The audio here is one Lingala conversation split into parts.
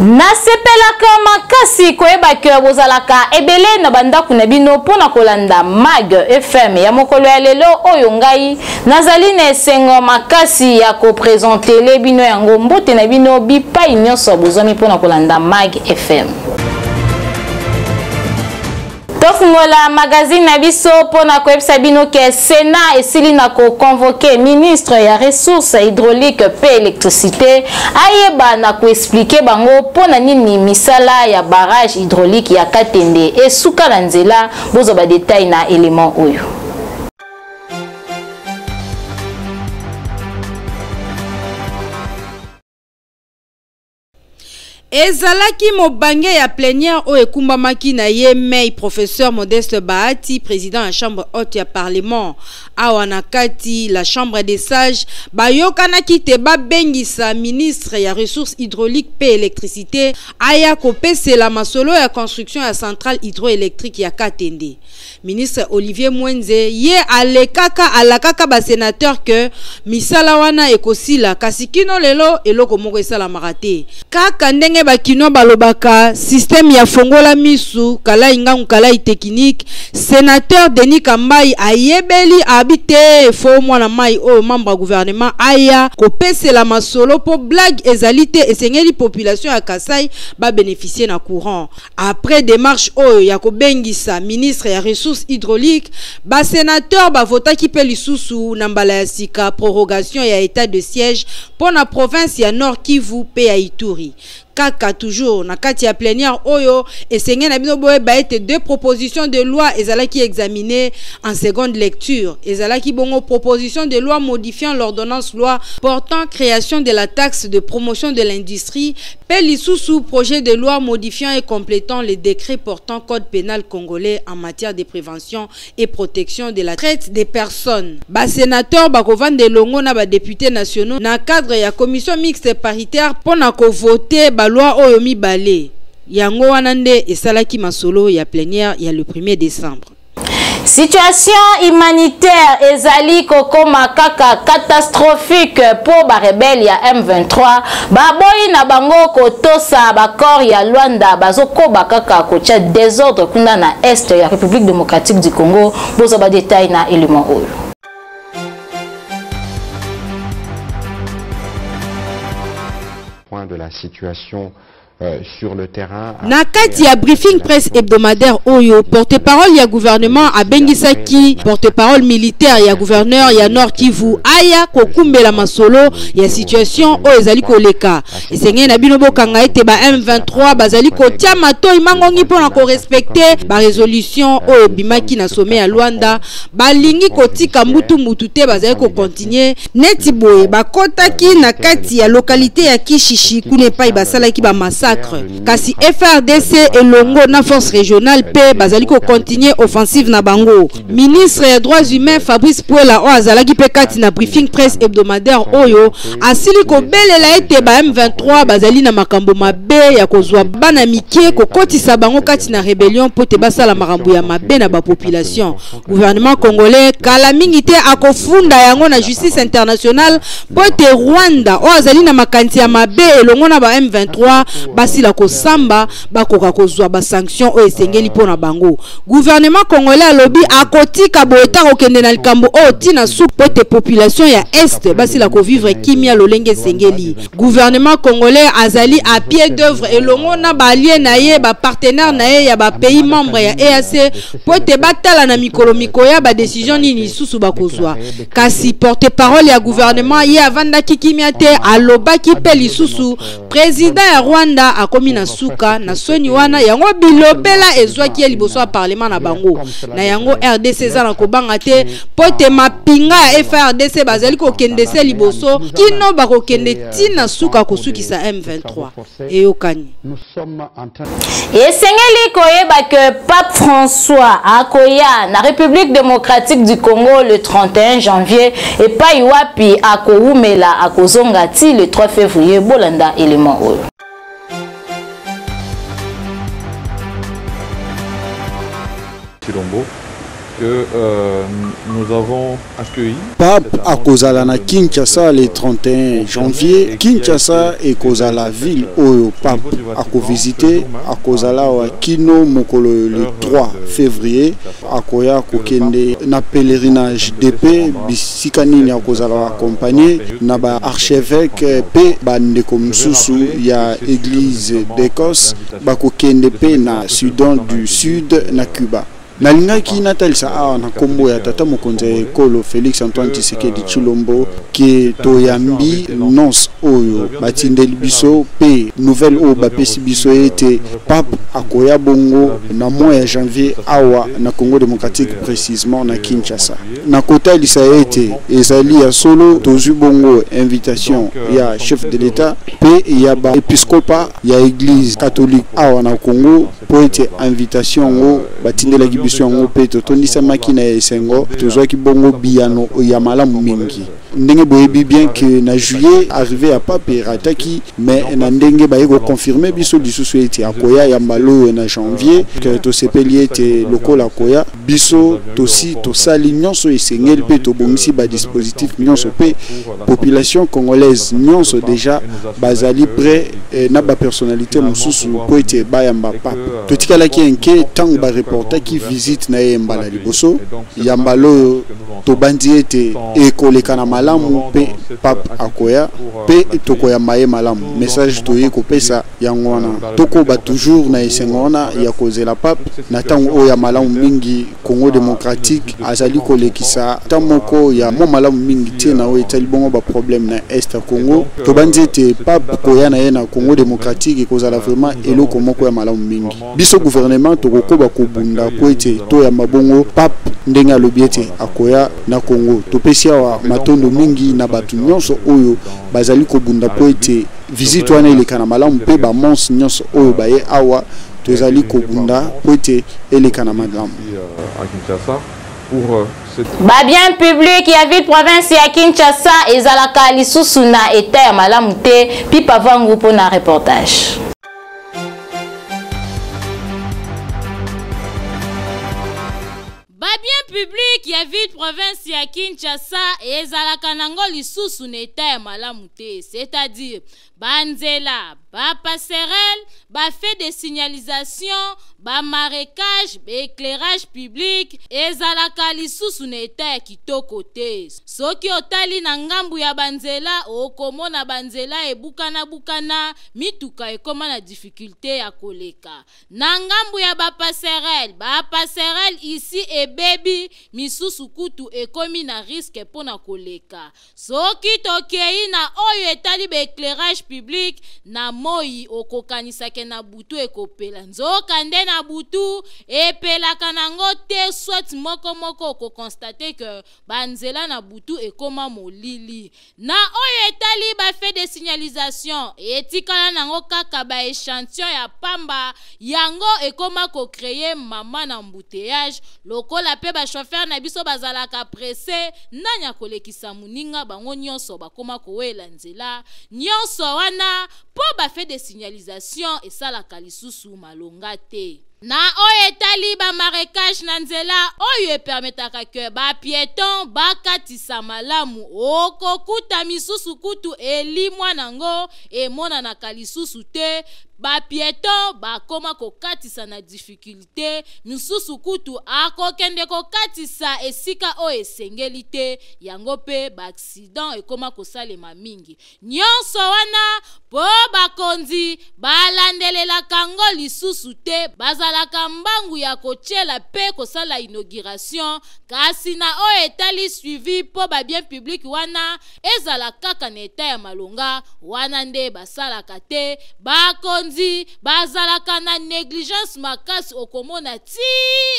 Nasepelaka makasi koyeba ke bozalaka ebele na bandako na bino mpo na kolanda Mag FM ya mokolo ya lelo oyo ngai nazali na esengo makasi ya kopresentele bino yango. Mbote na bino bipai nyonso bozwami mpo na kolanda Mag FM. Tofungola magazine na biso mpo na koyebisa bino ke Sénat esili na koconvoke ministre ya ressources hydrauliques mpe électricité ayeba na koexplike bango mpo na nini misala ya barrage hydraulique ya Katende esuka na nzela. Bozwa ba detail na element oyo. Ezalaki mobange ya plenière oyo ekumbamaki na ye mei professeur Modeste Bahati, president ya chambre haute ya parlement. Awa na kati la chambre des sages bayokanaki te babengisa ministre ya ressources hydrauliques pe electricite aya kopesela masolo ya construction ya centrale hydroélectrique ya Katende. Ministre Olivier Mwenze ye alekaka alakaka ba senateurs que misala wana ekosila kasi kino lelo eloko moko esalamaka te. Kaka ndenge ba kinois balobaka système ya fongola misu kalai ngangu kalai technique, senateur Denis Kambayi ayebeli abi te fo mwana mayi oyo membre ya gouvernement aya kopesela masolo po blague ezali te esengeli population ya Kasai ba beneficier na courant. Après demarche oyo ya kobengisa ministre ya ressources hydrauliques, ba senateurs bavotaki mpe lisusu na mbala ya sika prorogation ya etat de siège mpo na province ya Nord Kivu mpe ya Ituri. Kaka toujours na kati ya plenière oyo, esengeli na bino boyeba ete deux propositions de loi ezalaki examinées en seconde lecture. Ezalaki bongo proposition de loi modifiant l'ordonnance loi portant création de la taxe de promotion de l'industrie Pe lisusu projet de loi modifiant et complétant le décret portant code pénal congolais en matière de prévention et protection de la traite des personnes. Ba sénateurs bakovanda elongo na ba députés nationaux na cadre ya commission mixte paritaire pona ko voter ba loi oyo mibale. Yango wana nde esalaki masolo ya plenière ya le 1er décembre. Situation humanitaire ezali kokoma kaka catastrophique mpo ba rebelles ya M23 baboyi na bango kotosa ba accord ya Luanda, bazokoba kaka kotia désordre kuna na est ya République démocratique du Congo. Bozwa ba détails na élément oyo. Point de la situation sur le terrain. Na kati ya briefing presse hebdomadaire oyo, porte-parole ya gouvernement abengisaki porte-parole militaire ya gouverneur ya Nord Kivu aya kokumbela masolo ya situation oyo ezali koleka. Esengeli na bino bokanga ete ba M23 bazali kotia matoi mangongi mpo na korespecte ba resolution oyo ebimaki na sommet ya Luanda. Balingi kotika mbutu mbutu te, bazali kokontinue neti boye. Bakotaki na kati ya localité ya Kishishi kuna epai basalaki ba massacre, kasi FARDC elongo na force régionale mpe bazali kokontinue offensive na bango. Ministre ya droits humains Fabrice Puela oyo azalaki mpe kati na briefing presse hebdomadaire oyo asili kobelela ete ba M23 bazali na makambo mabe ya kozwa bana mike kokotisa bango kati na rebellion mpo te basala makambo ya mabe na ba population. Gouvernement congolais kala mingi te akofunda yango na justice internationale mpo ete Rwanda oyo azali na makanisi ya mabe elongo na ba M23 basila kosamba bakoka kozwa ba sanction oyo esengeli mpo na bango. Gouvernement congolais alobi akotika boye te, akokende na likambo oyo ti na suka mpo ete population ya Est basila kovivre kimia lolenge esengeli. Gouvernement congolais azali à pied d'œuvre elongo na ba alliés na ye, ba partenaires na ye ya ba pays membres ya EAC mpo ete batala na mikolo mikoya ba decision nini lisusu bakozwa. Kasi porte-parole ya gouvernement ye avandaki kimia te, alobaki mpe lisusu president ya Rwanda akomi na suka na soni wana, yango bilobela ezwaki ye liboso ya parlement na bango. Na yango RDC eza na kobanga te mpo te mapinga ya FARDC bazali kokende se liboso kino bakokende ti na suka kosukisa M23. Eyokani. Esengeli koyeba que Pape François akoya na République démocratique du Congo le 31 janvier epai wapi akowumela akozonga ti le 3 février. Bolanda élément oyo. Tshilombo. Que nous avons accueilli. Pape akozala na Kinshasa le 31 janvier. Kinshasa ekozala ville oyo Pape akovisite, akozala awa kino mokolo le 3 février, akoya kokende na pèlerinage de paix bisika nini akozala accompagné na ba archevêque pe bandeko mosusu ya église d'Écosse, bakokende pe na Soudan du Sud na Cuba. Nalingaki natalisa awa na nkombo ya tata mokonzi ya ekolo Félix Antoine Tshisekedi Tshilombo ke toyambi nonce oyo batindeli biso pe nouvelle oyo bapesi biso ete pape akoya bongo na mois ya janvier awa na Congo démocratique, précisément na Kinshasa. Nakotalisa ete ezali ya solo, tozwi bongo invitation ya chef de l'État pe ya ba épiscopat ya église catholique awa na Congo, po ete invitation yango batindelaki biso yango mpe totondisamaki na esengo, tozwaki bongo biyano ya malamu mingi. Ndenge boyebi bien ke na juillet arrivé ya pape erataki, mais na ndenge baye koconfirme biso lisusu ete akoya ya mbala oyo na janvier, ke tosepeli ete lokola akoya, biso tosi tosali nyonso esengeli mpe tobongisi badispositif nyonso, mpe population congolaise nyonso déjà bazali prêt na bapersonnalité mosusu mpo ete bayamba pape. Totikalaki inquiet ntango bareportaki visite na ye mbala liboso. Ya mbala oyo tobandi ete ekoleka na malamu mpe pape akoya mpe tokoyamba ye malamu. Message toye kopesa yango wana, tokoba toujours na esengo wana ya kozela pape na ntango oyo ya malamu mingi. Congo démocratique azali kolekisa ta moko ya mwa malamu mingi te na oyo etali bongo baproblème na est ya Congo. Tobandi ete pape koya na ye na Congo démocratique ekozala vraiment eloko moko ya malamu mingi. Biso gouvernement tokokoba kobunda po ete toyamba bongo pape ndenge alobi ete akoya na Congo. Topesi awa matondo mingi na bato nyonso oyo bazali kobunda po ete visite wana eleka na malamu, mpe bamons nyonso oyo baye awa tozali kobunda po ete eleka na malamu. Babien public ya ville province ya Kinshasa ezalaka lisusu na état ya malamu te. Pipa vangu mpona reportage. Babien public ya ville province ya Kinshasa ezalaka nango lisusu na état ya malamu te, c'est-à-dire banzela, bapasserelle, bafeu de signalisation, bamarécage, baéclairage public ezalaka lisusu na état ya kitoko te. Soki otali na ngambu ya banzela, okomona banzela ebukana-bukana, mituka ekóma na difficulté ya koleka. Na ngambu ya bapasserelle, bapasserelle isi ebebi, misusu kutu ekomi na risque mpona koleka. Soki tokei na oyo etali baéclairage public, na moi okokanisake na butu ekopela, nzoka nde na butu epelaka nango te. Soit moko moko okoconstater ke banzela na butu ekóma molili. Na oyo etali bafeu de signalisation, etikala nango kaka baéchantillon ya pamba, yango ekóma kocréer mama na embouteillage. Lokola mpe bachauffeur na biso bazalaka pressé, nani akolekisa moninga, bango nyonso bakóma kowela nzela nyonso wana mpo bafeu de signalisation esalaka lisusu malonga te. Na oyo etali bamarécage na nzela oyo epermetaka ke bapiéton bakatisa malamu, okokuta misusu kutu elimwa nango, emonanaka lisusu te, bapiéton bakóma kokatisa na difficulté. Misusu kutu akokende kokatisa esika oyo esengeli te, yango mpe baaccident ekóma kosalema mingi. Nyonso wana mpo bakonzi balandelelaka yango lisusu te, bazalaka mbangu ya kotiela mpe kosala inauguration, kasi na oyo etali suivi mpo babien public wana ezala kaka na état ya malonga, wana nde basalaka te. Bakonzi bazalaka na négligence makasi, okomona ti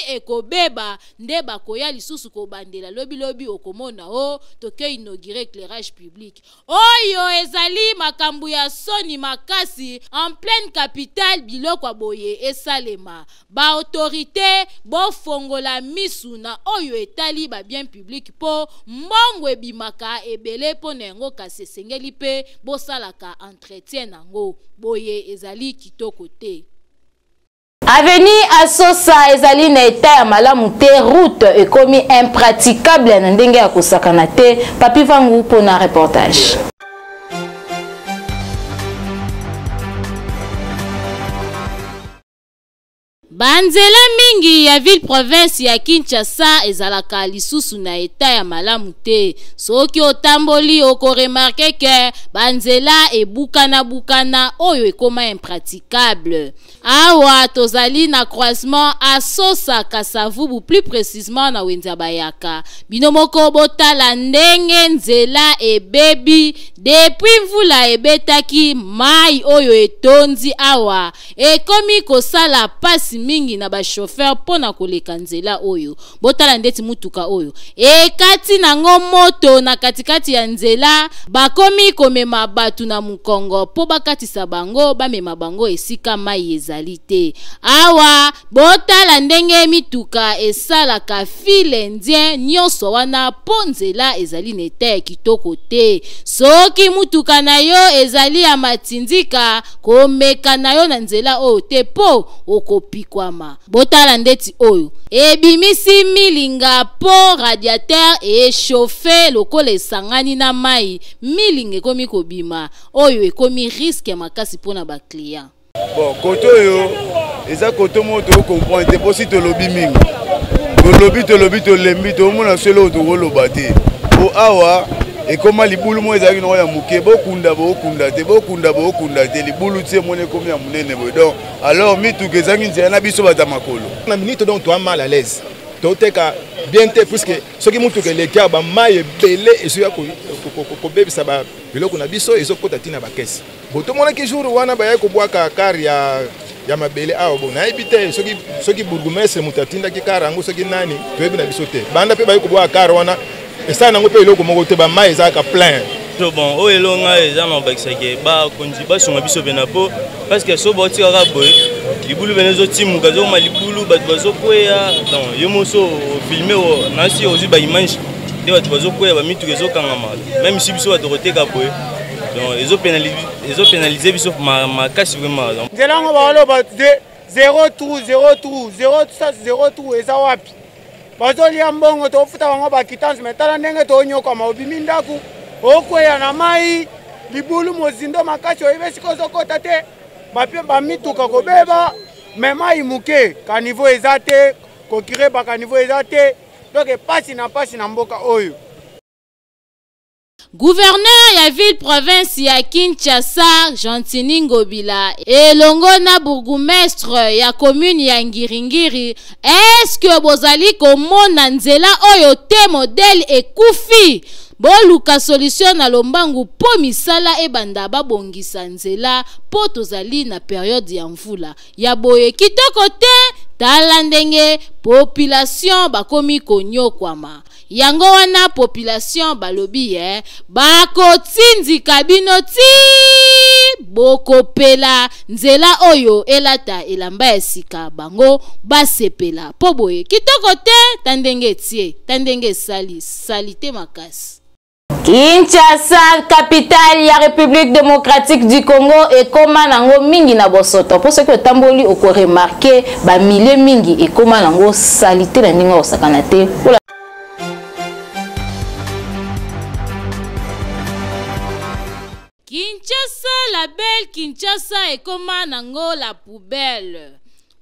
ekobeba nde bakoya lisusu kobandela. Lobilobi okomona o toke inaugurer éclairage public. Oyo ezali makambo ya soni makasi, en pleine capitale biloko ya boye esalema. Baautorité bofongola misu na oyo etali babien public, mpo mbongo ebimaka ebele mpo na yango, kasi esengeli mpe bosalaka entretien nango. Boye ezali kitoko te. Avenue Asosa ezali na etat ya malamu te, route ekomi impraticable na ndenge ya kosakana te. Papi Vangu pona reportage. Banzela mingi ya ville province ya Kinshasa ezalaka lisusu na etat ya malamu te. Soki otamboli oko remarquer que banzela ebukana bukana oyo ekoma impraticable. Awa tozali na croisement Asosa Kasavubu plus precisement na wenze ya Bayaka. Bino moko botala ndenge nzela ebebi depuis mvula ebetaki, mayi oyo etondi awa ekomi kosala pasi mingi na ba chauffeur mpo na koleka nzela oyo. Botala ndeti mutuka oyo ekati nango moto na katikati ya nzela, bakomi komema bato na mokongo mpo bakatisa bango, bamema bango esika mai ezali te. Awa botala ndenge mituka esalaka file indien nyonso wana mpo nzela ezali na eta ya kitoko te. Soki mutuka na yo ezali ya matindika, komeka na yo na nzela oyo te mpo okopikwama. Botala ndeti oyo ebimisi milinga mpo radiateur echauffe lokola esangani na mai, milinga ekomi kobima, oyo ekomi risque makasi mpo na ba client. Bon, kote oyo eza kote moko toko comprendre te, mpo si tolobi mingi, tolobi tolobi tolembi, tokomona so eloko tokoloba te, mpo awa ekoma libulu moko ezalaki nango ya moke, bokunda bokunda te, bokunda bokunda te, libulu ti emoni ekomi ya monene boye. Donc alors mituka ezangi nzela na biso bato ya makolo. Na minute donc toa mal à l'aise, toteka bien te, puisque soki mutuka eleki awa, bamai ebele ezoya kobebisa biloko na biso, ezokota ntina bakese. Bo tomonaki jour wana bayaki kobwaka car ya mabele awa. Bo nayebi te soki bourgmestre moto atindaki car yango, soki nani, toyebi na biso te. Banda mpe bayaki kobwaka car wana, esala nango mpe eloko moko te, bamai ezalaka plein. So bon, oyo elonga eza na bakisaki bakonzi basunga biso pena, po parce que so baotikaka boye, libulu pene ezotimuka, ezokoma libulu, bato bazokweya. Donc yo moso ofilme nasi ozwi baimage nde bato bazokweya, bamituka ezokangama, même si biso bato koteka boye, donc ezopénaliser biso makasi vraiment. Nzela yango baoloba zéro trou, zéro trou, zéro, zéro trou, eza wapi? Bazolia mbongo, tofuta bango baquittance, mais tala ndenge tonyokama. Obimi ndako, okweya na mai, libulu mozindo makasi, oyebi esika ozokota te, bamituka kobeba, mais mai moke, caniveau eza te, kocurer bacaniveau eza te, donc epasi na pasi na mboka oyo. Gouverneur ya ville province ya Kinshasa Gentiny Ngobila elongo na bourgmestre ya commune ya Ngiringiri, est-ce bozali komona nzela oyo te? Modèle ekufi, boluka solution na lombangu mpo misala ebanda, babongisa nzela mpo tozali na période ya mvula ya boye kitoko te. Tala ndenge population bakomi konyokwama. Yango wana population balobi ye bakotindika bino ti bokopela nzela oyo elata elamba ya sika, bango basepela, mpo boye kitoko te. Ta ndenge etie, ta ndenge esali sali te makasi. Kinshasa, capitale ya République démocratique du Congo, ekoma nango mingi na bosoto, mpo soki otamboli okoremarquer bamilieu mingi ekoma nango saleté na ndenge osakana te. Kinshasa la belle, Kinshasa ekoma nango la poubelle.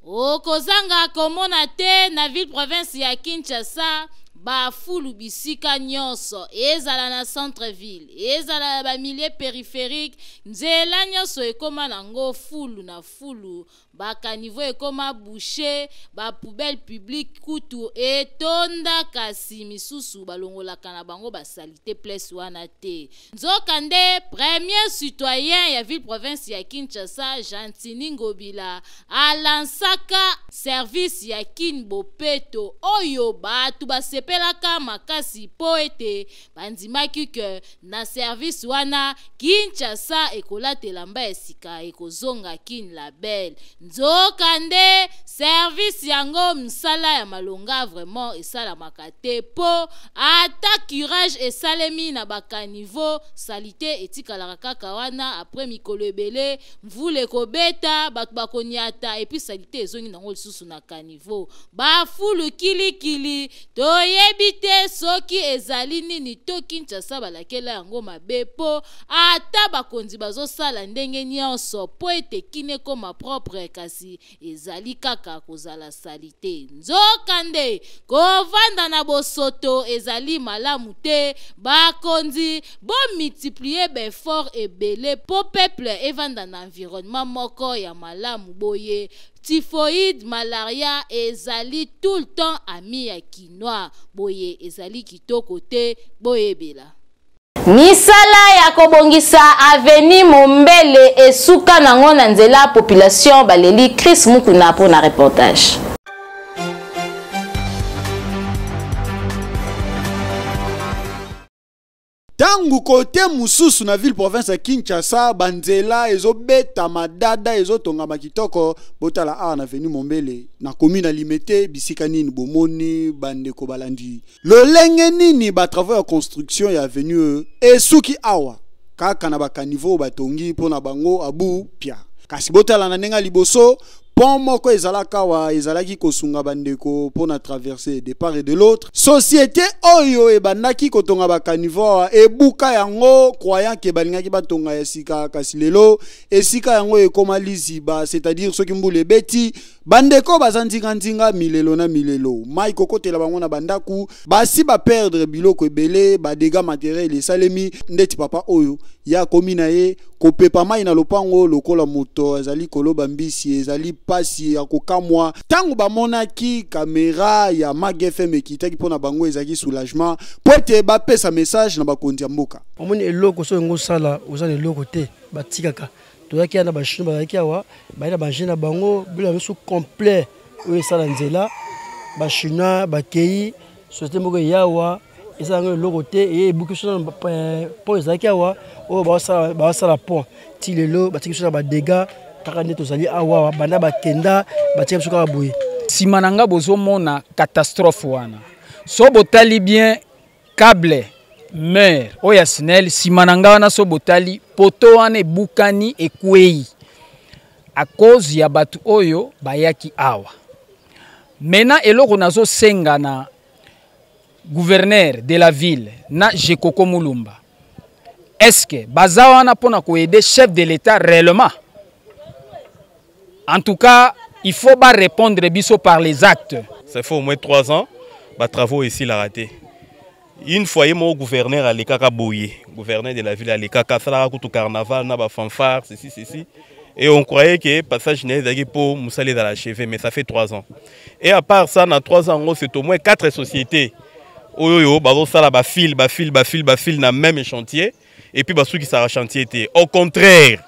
Okozanga komona te na ville province ya Kinshasa bafulu bisika nyonso, ezala na centre ville, ezala na bamilieu périphérique, nzela nyonso ekóma nango fulu na fulu, bacaniveau ekóma bouché, bapoubelle publique kutu etonda, kasi misusu balongolaka na bango basaleté place wana te. Nzokande premier citoyen ya ville province ya Kinshasa Gentiny Ngobila alansaka service ya Kin Bopeto oyo bato basepelaki. basepelaka makasi mpo ete bandimaki ke na service wana Kinshasa ekolata elamba ya sika ekozonga Kin la belle. Nzoka nde service yango msala ya malonga vraiment esalamaka te po ata curage esalemi na ba caniveaux salite etikalaka kaka wana après mikolo ebele mvula ekobeta bato bakoniata et puis salite ezongi nango lisusu na caniveau ba fulu kili kili toyebi te soki ezali nini to Kinshasa balakela yango mabe po ata bakonzi bazosala ndenge nyonso po ete Kin ekoma propre kasi ezali kaka kozala salite. Nzokande, kovanda na bosoto ezali malamu te. Bakonzi, bo multiplier ba efforts ebele po peuple evanda na environnement moko ya malamu boye typhoïde, malaria ezali tout le temps ami ya kinois. Boye ezali kitoko te, boyebela. Misala ya kobongisa avenue Mombele esuka nango na nzela population baleli Chris Mukuna mpo na reportage. Tango kote mosusu na ville province ya Kinshasa banzela ezobeta madada ezotongama kitoko, botala awa na avenue Mombele na commune ya Limete bisika nini bomoni bandeko balandi Lolenge nini ba travaux ya construction ya avenue oyo esuki awa kaka na ba caniveaux batongi mpo na bango abu pia. Kasi botala na ndenge ya liboso, pont moko ezalaka awa ezalaki kosunga bandeko mpo na traverse de part et de l'autre. Societe oyo ebandaki kotonga ba caniveaux awa ebuka yango croyant que balingaki batonga ya sika, kasi lelo esika yango ekoma liziba, c'est-à-dire soki mbula ebeti Bandeko baza nzinga nzinga milelo na milelo mayi kokotela bango na bandaku basi ba perdre biloko ebele ba degats materiels esalemi ndeti papa oyo ye akomi na ye kopepa mayi na lopango lokola moto azali koloba mbisi ezali pasi ya kokamwa tango bamonaki camera ya Mag FM ekitaki mpo na bango ezalaki soulagement mpo ete bapesa message na bakonzi ya mboka. Omoni eloko soki olingi osala oza na eloko te batikaka toyaki awa na ba chinois bazalaki awa baye na ba na bango bilo na biso complet oyo esala nzela ba chinois bakei société moko eyawa eza yango eloko te eye ebuki biso na eh, pont ezalaki awa oyo baosala pont ti lelo batiki biso na badega kaka nde tozali awa banda bakenda batika biso kaka boye nsima na nga bozomona catastrophe wana so botali bien Cable meur oyo ya SNEL sima na nga wana so botali poto wana ebukani ekwei à cause ya bato oyo bayaki awa. Maintenant eloko nazosenga na gouverneur de la ville na Jekoko Mulumba, est-ce que baza wana mpona koaider chef de l'État réellement? En tout cas, il faut ba répondre biso par les actes. Ça fait au moins 3 ans, ba travaux ici l'a raté. Une fois, il mon gouverneur à l'ékaka boye, gouverneur de la ville à l'ékaka, ça kutu carnaval, na ba fanfare, ceci, ceci. Et on croyait que passage n'est pour Moussalé dans la chevet, mais ça fait 3 ans. Et à part ça, dans 3 ans, c'est au moins 4 sociétés. Oyo, bazo sala ba fil, ba fil, ba fil, ba fil, na même chantier. Et puis, basu qui sera chantier. Au contraire,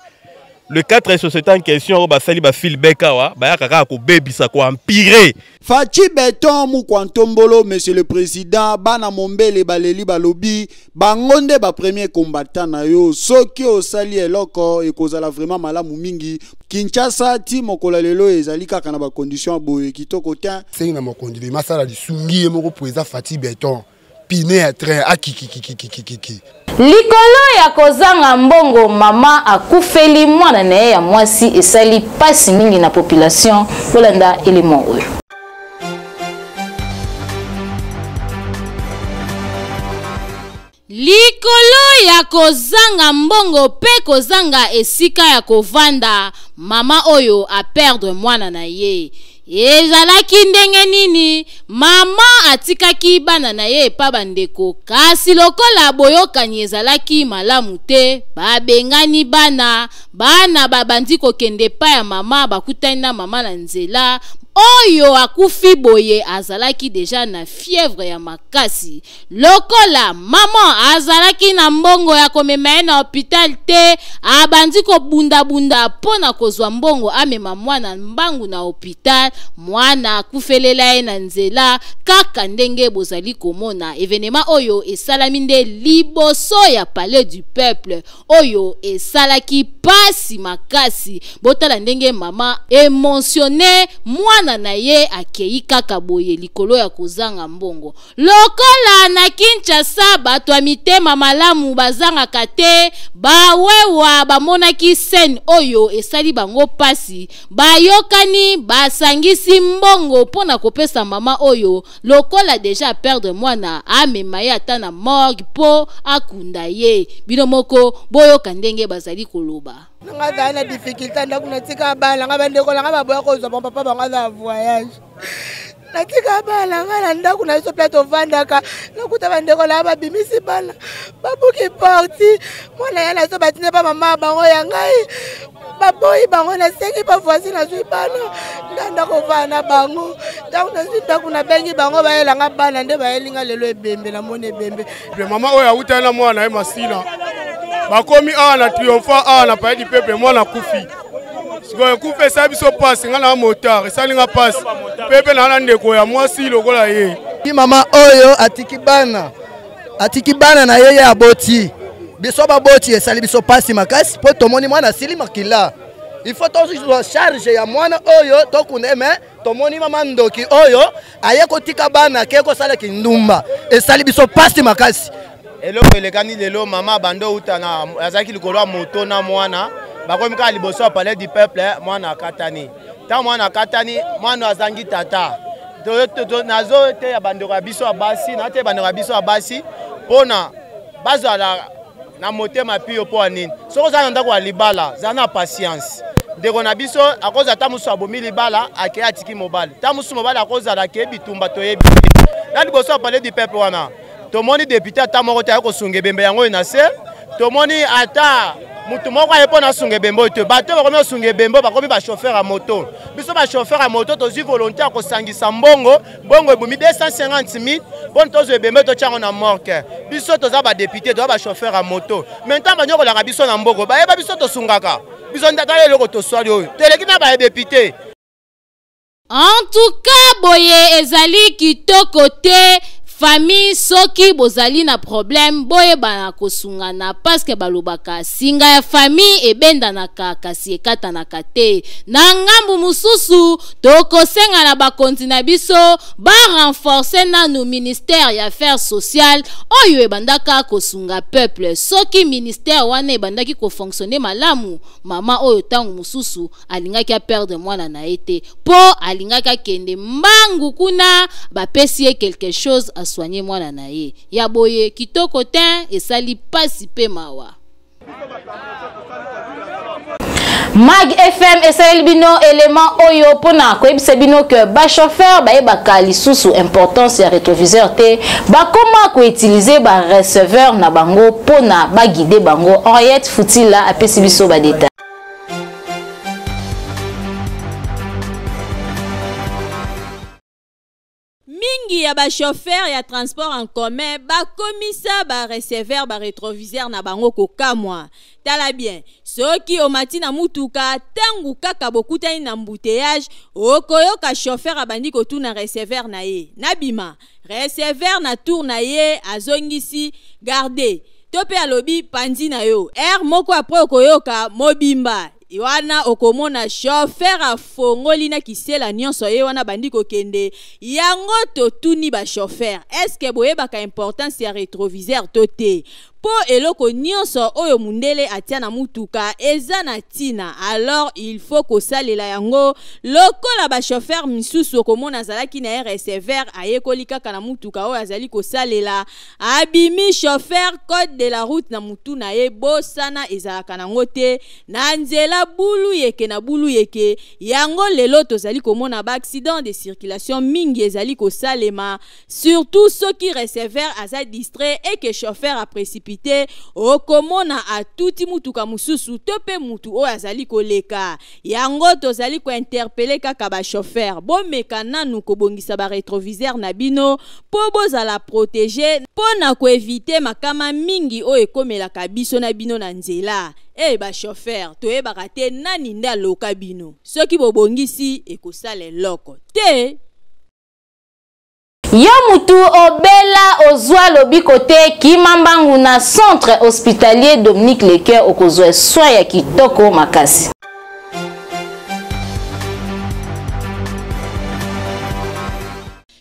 le 4 sociétés en question oyo basali ba fil bec awa bayaka kaka kobebisa ko empirer. Fatshi beton mukwa ntombolo monsieur le president bana mombele baleli balobi bango nde ba premier combattant na yo soki osali eloko ekozala vraiment malamu mingi Kinshasa ti mokolo ya lelo ezali kaka na ba condition ya boye kitoko te. Sengi na mokonzi bima asala lisungi ye moko president Fatshi beton pine ya train akikikikikikiki. Likolo ya kozanga mbongo mama akufeli mwana na ye ya mwasi esali pasi mingi na population. Bolanda element oyo. Likolo ya kozanga mbongo pe kozanga esika ya kovanda, mama oyo a perdre mwana na ye. Ezalaki ndenge nini? Mama atikaki bana na ye epa bandeko, kasi lokola boyokani ezalaki malamu te, babengani bana. Bana babandi kokende epa ya mama, bakutani na mama na nzela. Oyo akufi boye azalaki deja na fièvre ya makasi. Lokola maman azalaki na mbongo ya komema ye na hopital te, abandi kobundabunda mpo na kozwa mbongo amema mwana mbangu na hopital. Mwana akufelela ye na nzela kaka ndenge bozali komona. Evenema oyo esalami nde liboso ya Palais du Peuple oyo esalaki pasi makasi. Botala ndenge mama emotione mwana na ye akei kaka boye likolo ya kozanga mbongo. Lokola na Kinshasa bato ya mitema malamu bazangaka te, bawewa bamonaki scène oyo esali bango pasi, bayokani basangisi mbongo mpo na kopesa mama oyo lokola deja a perdre mwana, amema ye ata na morgue mpo akunda ye. Bino moko boyoka ndenge bazali koloba. Nga azali na difficulté ndako, natika bana nga, bandeko na nga baboya kozwa bango, papa bango aza na voyage. Natika bana nga na ndako na biso mpe tovandaka, nakuta bandeko na babimisi bana, babuki porti, mwana ya na biso batindi pa mama bango ya ngai, baboyi bango. Nasengi ba voisin, nazwi bana nda ndako ovanda na bango. Ntango nazwi ndako, nabengi bango bayelanga bana, nde bayelinga lelo ebembe, namoni ebembe. Mama oyo awutani na mwana na ye Masina, bakomi awa na Triomphant, awa na Palais du Peuple, mwana akufi. Sikoyo ekufa esali biso mpasi. Ngai na motard, esali nga mpasi mpe mpe naa na ndeko ya mwasi lokola ye. Mama oyo atiki bana, atiki bana na ye, ye aboti biso, baboti, esali biso mpasi makasi mpo tomoni mwana asili makila. Il faut tozwa charge ya mwana oyo, tokunda ye. Mais tomoni mama ndoki oyo aye kotika bana, ke kosala kindumba, esali biso mpasi makasi. Eloko elekani lelo, mama bando outa na azalaki likolo ya moto na mwana, bakomi kaka liboso ya Palais du Peuple, mwana akatani. Ntango mwana akatani, mwana azangi tata. Nazoteya bandeko ya biso ya basi, nateya bandeko ya biso ya basi mpona bazala na motema pio. Mpo ya nini? Soki oza na ndako ya libala, zala na patience. Ndeko na biso akozala ata mosusu abomi libala, akei atiki mobali, ta mosusu mobali akozala akei bitumba, toyebi. Na liboso ya Palais du Peuple wana, tomoni député ata moko te aye kosunga ebembe yango oyo na se. Tomoni ata motu moko aye mpo na asunga ebembe oyo te. Bato bakomi kosunga ebembe oyo bakomi bachauffeur ya moto. Biso bachauffeur ya moto tozwi volonté ya kosangisa mbongo, mbongo ebumi 250 000 mpona tozwa ebembe, totya yango na morgue. Biso toza badéputé, toza bachauffeur ya moto, mais ntango banyokolaka biso na mboko, bayeba biso tosungaka biso. Tala eloko toswali oyo, toleki na badéputé. En tout cas, boye ezali kitoko te. Famille, soki bozali na problème, boyebana kosungana, parce que balobaka singa ya famille ebendanaka kasi ekatanaka te. Na ngambu mosusu, tokosenga na bakonzi na biso barenforce nanu ministère ya affaires sociales oyo ebandaka kosunga peuple. Soki ministère wana ebandaki kofonctionne malamu, mama oyo ntango mosusu alingaki aperdre mwana na ye te, mpo alingaki akende mbangu kuna, bapesi ye quelque chose, asoigne mwana na ye. Ya boye kitoko te, esali pasi mpe mawa. Mag FM esaleli bino élément oyo mpona koyebisa bino ke bachauffeur bayebaka lisusu importance ya rétroviseur te, bakoma koutilize bareceveur na bango mpona baguide bango. Henriette Futila apesi biso badétail. Mingi ya bachauffeur ya transport en commun bakomisa bareceveur barétroviseur na bango kokamwa. Tala bien, soki omati na mutuka, ntango kaka bokutani na embouteillage, okoyoka chauffeur abandi kotuna receveur na ye: "Nabima?" Receveur na tour na ye azongisi: "Garde," to mpe alobi: "Pandi na yo." Aire moko après, okoyoka mobimba wana, okomona chauffeur afongoli na kisela nyonso, ye wana bandi kokende. Yango totuni bachauffeur: eske boyebaka importance ya rétroviseur to te? Mpo eloko nyonso oyo mundele atia na mutuka eza na ntina, alors il faut kosalela yango. Lokola bachauffeur misusu, okomona azalaki na ye receveur, ayekoli kaka na mutuka oyo azali kosalela, abimi chauffeur, code de la route na mutu na ye bosana, ezalaka nango te na nzela, bulu yeke na bulu yeke. Yango lelo tozali komona baaccident de circulation mingi ezali kosalema, surtout soki receveur aza distrait et que chauffeur aprécipité. koprofite, okomona atuti mutuka mosusu to mpe mutu oyo azali koleka. Yango tozali kointerpeller kaka bachauffeur, bomeka nanu kobongisa barétroviseur na bino mpo bozala protégé, mpo na koéviter makama mingi oyo ekomelaka biso na bino na nzela. E bachauffeur, toyebaka te nani nde aloka bino. Soki bobongisi, ekosala eloko te. Yo mutu obela, ozwa lobiko te, kima mbangu na Centre Hospitalier Dominique Lecoeur, okozwa soin ya kitoko makasi.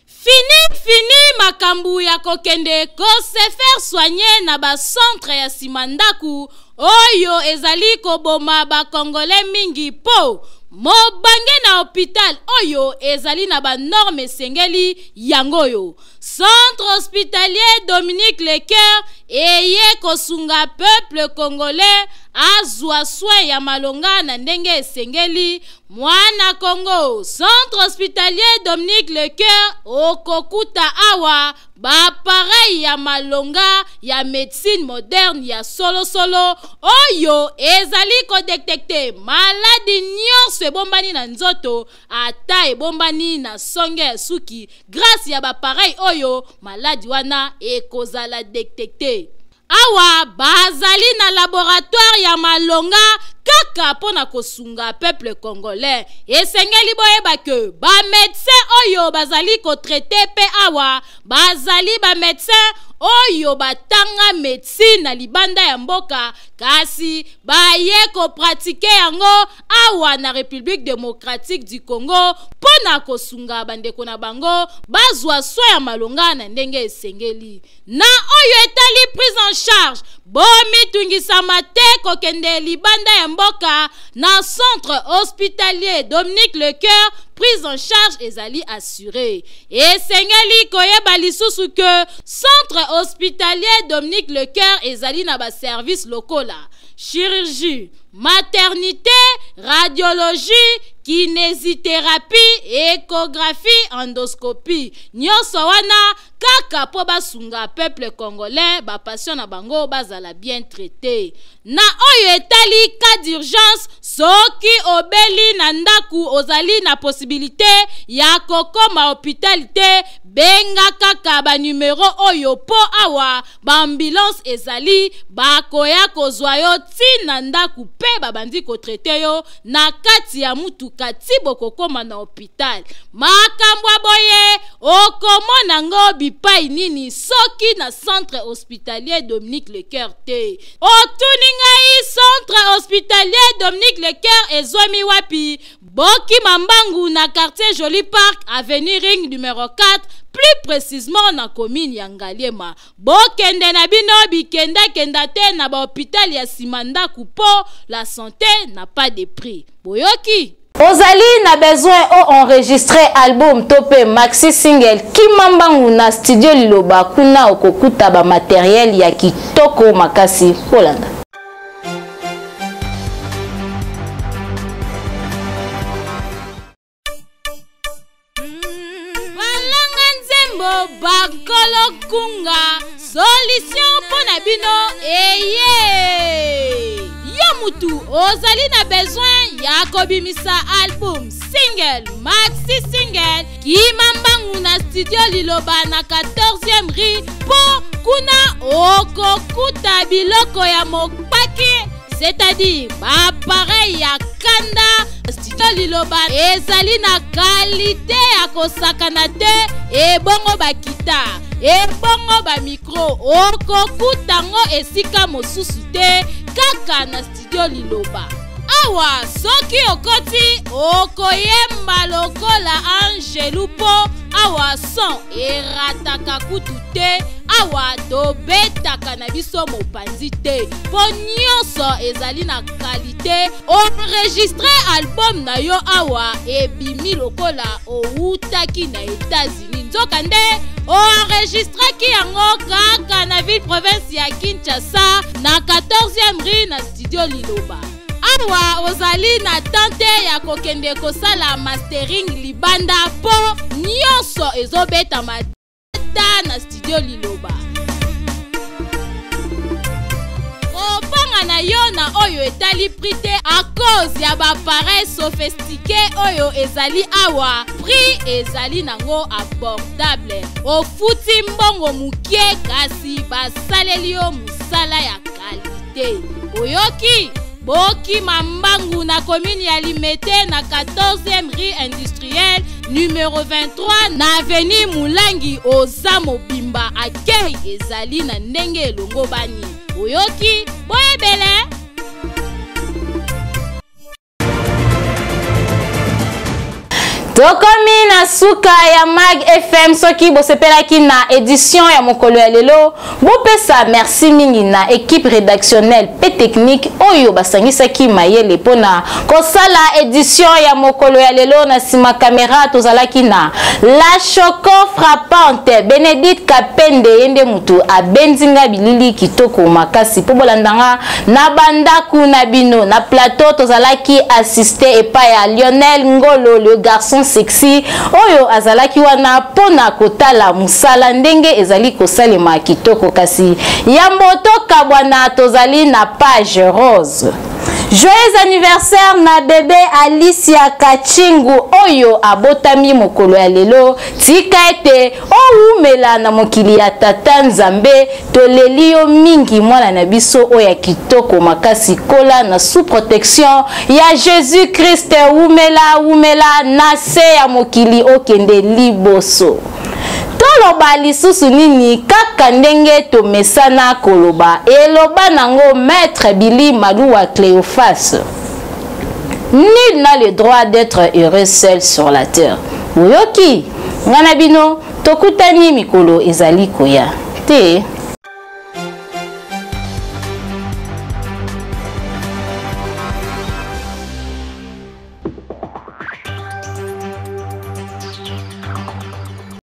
Fini fini makambo ya kokende kose faire soigner na bacentre ya nsima ndako oyo ezali koboma bakongole mingi, mpo mobange na hôpital oyo ezali na banorme esengeli. Yango oyo Centre Hospitalier Dominique Lecoeur eye kosunga peuple congolais azwa soin ya malonga na ndenge esengeli. Mwana Congo, Centre Hospitalier Dominique Lecoeur, okokuta awa baappareil ya malonga ya médecine moderne ya solosolo oyo ezali kodétecter maladi nyonso ebombani na nzoto, ata ebombani na songe ya suki. Grâce ya baappareil oyo, maladi wana ekozala détecté. Awa bazali na laboratoire ya malonga kaka mpo na kosunga peuple congolais. Esengeli boyeba ke bamédecin oyo bazali kotraiter mpe awa bazali bamédecin oyo batanga médecine na libanda ya mboka, kasi baye kopratiquer yango awa na République démocratique du Congo mpo na kosunga bandeko na bango bazwa soin ya malonga na ndenge esengeli. Na oyo etali prise en charge, bomitungisama te kokende libanda ya mboka. Na Centre Hospitalier Dominique Lecoeur, prise en charge ezali assuré. Esengeli koyeba lisusu ke Centre Hospitalier Dominique Lecoeur ezali na baservice lokola chirurgie, maternité, radiologie, kinésithérapie, échographie, endoscopie. Nyonso wana kaka mpo basunga peuple congolais, bapatient na bango bazala bien traité. Na oyo etali cas d'urgence, soki obeli na ndako, ozali na possibilité ya kokoma hôpital te, benga kaka banumero oyo, mpo awa baambulance ezali, bakoya kozwa yo ntina ndako mpe babandi kotraiter yo na kati ya mutuka ti bokokoma na hôpital. Makambo ya boye okomona ngo bipai nini soki na Centre Hospitalier Dominique Lecoeur te? Otuni ngai, Centre Hospitalier Dominique Lecoeur ezwami wapi? Bokima mbangu na quartier Joli Park, avenue Ring numéro 4, plus précisément na commune ya Ngaliema. Bokende na bino bikendakenda te na bahôpital ya nsima ndako, mpo la santé n'a pas de prix. Boyoki? Ozali na besoin oenregistrer album to mpe maxi single, kima mbangu na Studio Liloba. Kuna okokuta bamatériel ya kitoko makasi. Kolanda. Balanga nzembo, bakolo kunga, solution mpo na bino eye. Yo mutu ozali na besoin ya kobimisa album, single, maxi single, kima mbangu na Studio Liloba na 14e rue, mpo kuna okokuta biloko ya mopaki, c'est-à-dire baappareil ya kanda. Studio Liloba ezali na qualité ya kosakana te. Ebongo baguitare, ebongo bamicro, okokuta ngo esika mosusu te, kaka na Studio Liloba. Awa soki okoti, okoyemba lokola angelu, mpo awa son erataka kutu te. Awa tobetaka na biso mopanzi te, mpo nyonso ezali na qualité. Enregistre album na yo awa, ebimi lokola owutaki na États-Unis, nzokande oenregistraki yango kaka na ville province ya Kinshasa, na 14e rue, na Studio Liloba. Awa ozali na tante ya kokende kosala mastering libanda, mpo nyonso ezobetama ta na Studio Liloba. Kobanga na yo na oyo etali prix te à cause ya ba appareil sophistiqué oyo ezali awa, prix ezali nango abordable. Ofuti mbongo mokie kasi basaleli yo mosala ya kalite. Oyoki? Bokima mbangu na commune ya Limete na 14e rue industrielle numero 23 na avenue Mulangi oza mobimba accueil ezali na ndenge elongobani. Oyoki? Boyebele! Tokomi na suka ya Mag FM. Soki bosepelaki na edition ya mokolo ya lelo, bopesa merci mingi na equipe rédactionnelle pe technique oyo basangisaki mayele mpona kosala edition ya mokolo ya lelo. Na nsima kamera tozalaki na la choco frappante Benedicte Kapende, ye nde motu abendi nga bilili kitoko makasi mpo bolanda nga na bandako na bino. Na plateau tozalaki assiste epai ya Lionel Ngolo, le garçon sexy, oyo azalaki wana mpona kotala mosala ndenge ezali kosalema kitoko. Kasi yambo tokabwana, tozali na page rose. Joyeux anniversaire na bebe Alicia Kachingu oyo abotami mokolo ya lelo. Tika ete owumela na mokili ya tata Nzambe. Toleli yo mingi mwana na biso oyo ya kitoko makasi, kola na sous protection ya Jésus Christ. Wumela wumela na se ya mokili, okende liboso. Toloba lisusu nini? Kaka ndenge tomesana koloba, eloba nango maître Billy Maluwa Cléophas: nul n'a le droit d'être heureux seul sur la terre. Boyoki nga na bino, tokutani mikolo ezali koya te.